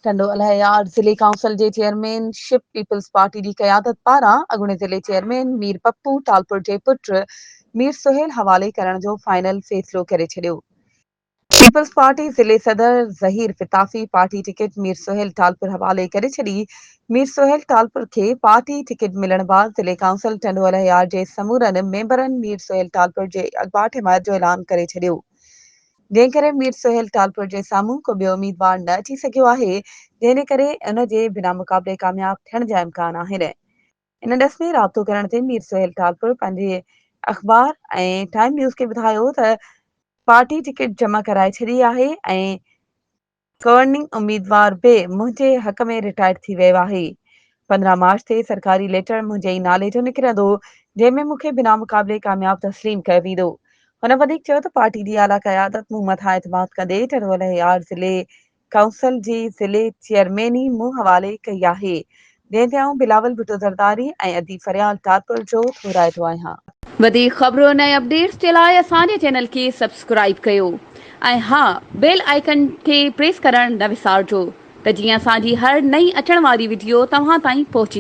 ٽنڊو الهيار ضلعي ڪائونسل جي chairman ship peoples party جي قيادت پاران اڳوڻي ضلعي چيئرمين مير پپو ٽالپر جي پٽ مير سهيل حوالي ڪرڻ جو فائنل فيصلو ڪري ڇڏيو. پيپلز پارٽي ضلعي صدر ظهير پتافي پارٽي ٽڪيٽ مير سهيل ٽالپر حوالي ڪري ڇڏي. مير سهيل ٽالپر کي پارٽي ٽڪيٽ ملڻ بعد ضلعي ڪائونسل ٽنڊو الهيار جي سمورن ميمبرن مير سهيل ٽالپر جي اڳواٽ حمايت جو اعلان ڪري ڇڏيو. جنهن ڪري مير سهيل ٽالپر جي سامهون ڪو ٻيو اميدوار نه اچي سگهيو آهي، جنهن جي ڪري ان جي بنا مقابلي ڪامياب ٿيڻ جا امڪان آهن. ان ڏس ۾ رابطو ڪرڻ تي مير سهيل ٽالپر پنهنجي اخبار ۽ ٽائيم نيوز کي ٻڌايو ته پارٽي ٽڪيٽ جمع ڪرائي ڇڏي آهي ۽ گورننگ اميدوار به منهنجي حق ۾ رٽائرڊ ٿي ويو آهي. 15 مارچ تي سرڪاري ليٽر منهنجي ئي نالي جو نڪرندو، جنهن ۾ مون کي بنا مقابلي ڪامياب تسليم ڪيو ويندو. هن وڌيڪ چيو ته پارٽي جي اعليٰ قيادت مون مٿان اعتماد ڪندي ٽنڊوالهيار ضلعي ڪائونسل جي ضلعي چيئرميني مون حوالي ڪئي آهي، جنهن تي آئون بلاول ڀٽو زرداري ۽ ادي فريال ٽالپر جو ٿورائتو آهيان. وڌيڪ خبرن ۽ اپڊيٽس جي لاء اسان جي چينل کي سبسڪرائيب ڪيو ۽ ها بيل آئيڪن کي پريس ڪرڻ نه وسارجو ته جيئن اسان جي هر نئين اچڻ واري وڊيو توهان تائين پهچي.